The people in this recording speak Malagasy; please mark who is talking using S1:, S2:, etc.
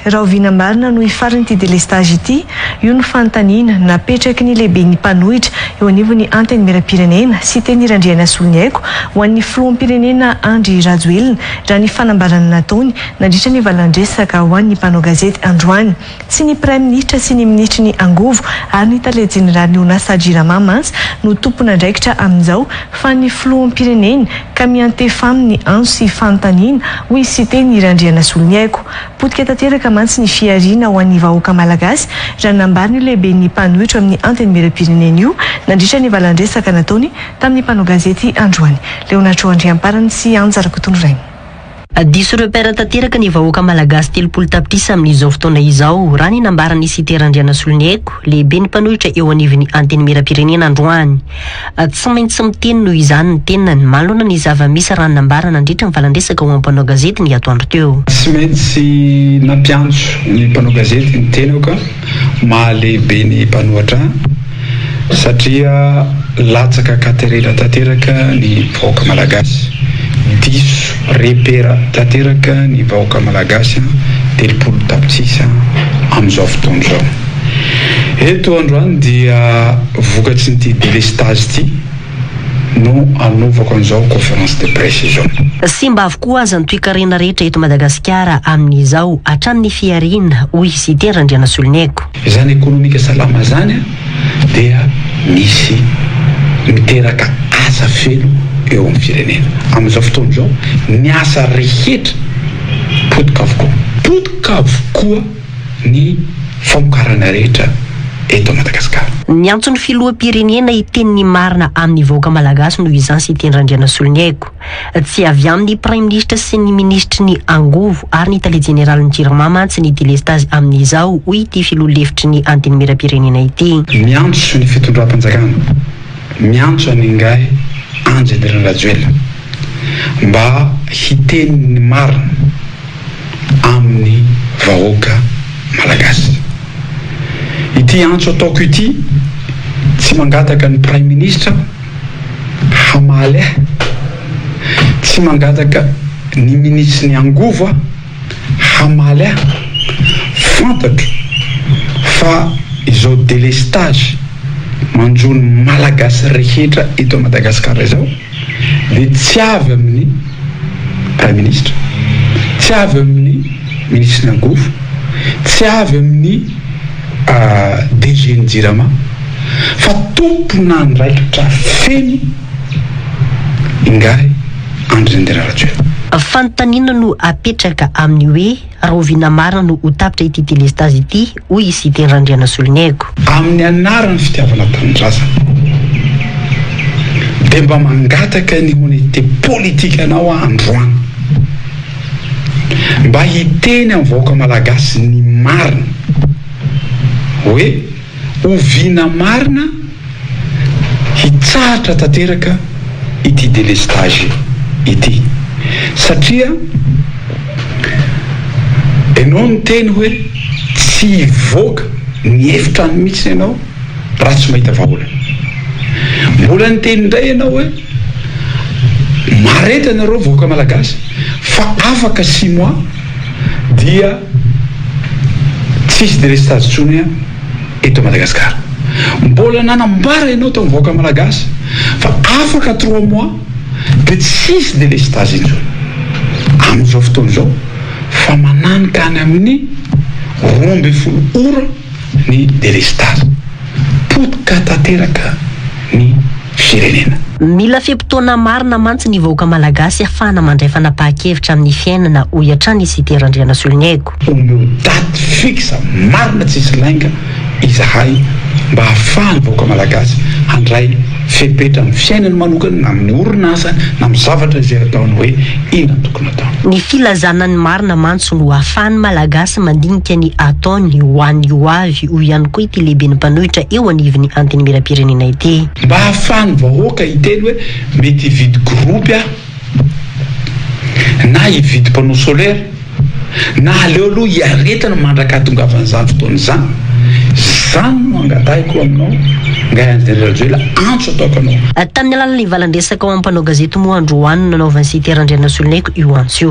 S1: Rahoviana marina no hifaran'ity delestazy ity? Io no fanontaniana napetraky ny lehiben'ny mpanohitra eo anivon'ny Antenimierampirenena, Siteny Randrianasoloniaiko, ho an'ny filoham-pirenena Andry Rajoelina, raha ny fanambarana nataony nandritra ny valan-dresaka ho an'ny mpanao gazety androany. Tsy ny Praiminisitra sy ny Minisitry ny Angovo ary ny Tale Jeneralin'ny orinasa Jirama mantsy no tompon'andraikitra amin'izao fa ny Filoham-pirenena ka miantefa aminy antso sy fanontaniana, hoy i Siteny Randrianasoloniaiko. Potika tanteraka mantsy ny fihariana ho an'ny vahoaka malagasy raha nambaran'io lehiben'ny mpanohitra amin'ny Antenimierampirenena io nandritra ny valan-dresaka nataony tamin'ny mpanao gazety androany. Leonatro Andriamparany sy Anja Rakotonirainy.
S2: Diso repère tanteraka ny vahoaka malagasy 30 tapitrisa amin'izao fotoana izao, raha ny nambaran'i Site Randrianasoloniaiko, lehiben'ny mpanohitra eo anivon'ny Antenimierampirenena androany. Tsy maintsy miteny noho izany ny tenany manoloana ny zava-misy raha ny nambara nandritra ny valan-dresaka ho an'ny mpanao gazety ny atoandro teo.
S3: Tsy maintsy nampiantso ny mpanao gazety ny tenako maha lehibe ny mpanohatra ahy satria latsaka an-katerena tanteraka ny vahoaka malagasy. Diso repera tanteraka ny vahoaka malagasy 30 tapitrisa amin'izao fotoana izao. Eto androany dia vokatry ity delestazy ity no anaovako an'izao conférence de presse izao.
S2: Simba avokoa aza ny toekarena rehetra eto Madagasikara amin'izao, hatramin'ny fihariana, hoy Siteny Randrianasoloniaiko.
S3: Izany ekonomika salama izany dia misy miteraka asa feno eo amin'ny firenena. Amin'izao fotoana izao, ny asa rehetra potika avokoa. Potika avokoa ny famokarana rehetra eto Madagasikara.
S2: Niantso ny filoham-pirenena hiteny ny marina amin'ny vahoaka malagasy noho izany Siteny Randrianasoloniaiko. Tsy avy amin'ny praiminisitra sy ny minisitry ny angovo ary ny tale jeneralin'ny Jirama mantsy ny delestazy amin'izao, hoy ity filoha lefitry ny Antenimierampirenena ity.
S3: Miantso ny fitondram-panjakana, miantso an'ingahy Andry Nirina Rajoelina mba hiteny ny marina amin'ny vahoaka malagasy. Ity antso ataoko ity tsy mangataka ny praiminisitra aho hamaly ahy, tsy mangataka ny minisitry ny angovo aho hamaly ahy, fantatro fa izao délestage manjo ny malagasy rehetra eto Madagasikara izao, dia tsy avy amin'ny Praiminisitra, tsy avy amin'ny Minisitry ny Angovo, tsy avy amin'ny DG ny Jirama fa tompon'andraikitra feno Ingahy Andry Nirina Rajoelina.
S2: Fanontaniana no apetraka amin'ny hoe rahoviana marina no ho tapitra ity delestazy ity, hoy i Siteny Randrianasoloniaiko.
S3: Amin'ny anaran'ny fitiavana tanindrazana dia mba mangataka ny honnêteté politique anao aho androany mba hiteny amin'ny vahoaka malagasy ny marina hoe oviana marina Hitsahatra tanteraka ity delestage ity satria enao niteny hoe tsy hivoaka ny efitrano mihitsy enao raha tsy mahita vahaolana. Mbola niteny indray enao hoe mahareta nareo vahoaka malagasy fa afaka six mois dia tsy hisy delestage intsony eto Madagasikara. Mbola nanambara ianao tao vahoaka malagasy fa afaka trois mois dia tsy hisy delestage intsony. Amin'izao fotoana izao fa mananika any amin'ny 12 ora ny delestage. Potika tanteraka ny firenena.
S2: Mila fe-potoana marina mantsy ny vahoaka malagasy hafahana mandray fanapahan-kevitra amin'ny fiainana, hoy hatrany i Siteny Randrianasoloniaiko.
S3: Omeo daty fixe marina tsisy lainga izahay mba hahafahan'ny vahoaka malagasy handray fepetra amin'ny fiainany manokana na amin'ny orinasany na amin'ny zavatra izay ataony hoe inona no tokony ataony.
S2: Ny filazana ny marina mantsy no ahafahan'ny Malagasy mandinika ny ataony ho an'ny ho avy, hoy ihany koa ity lehiben'ny mpanohitra eo anivon'ny Antenimierampirenena ity.
S3: Mba ahafahan'ny vahoaka hiteny hoe mety hividy groupe aho na hividy panneau solaire na aleo aloha hiaretana mandrak'ahatongavan'izany fotoana izany. Izany no angatahiko aminao Ngahy Andry Rajoelina, antso ataoko anao.
S2: Tamin'ny alalan'ny valan-dresaka ho an'ny mpanao gazety moa androany no nanaovan'i Siteny Randrianasoloniaiko io antso io.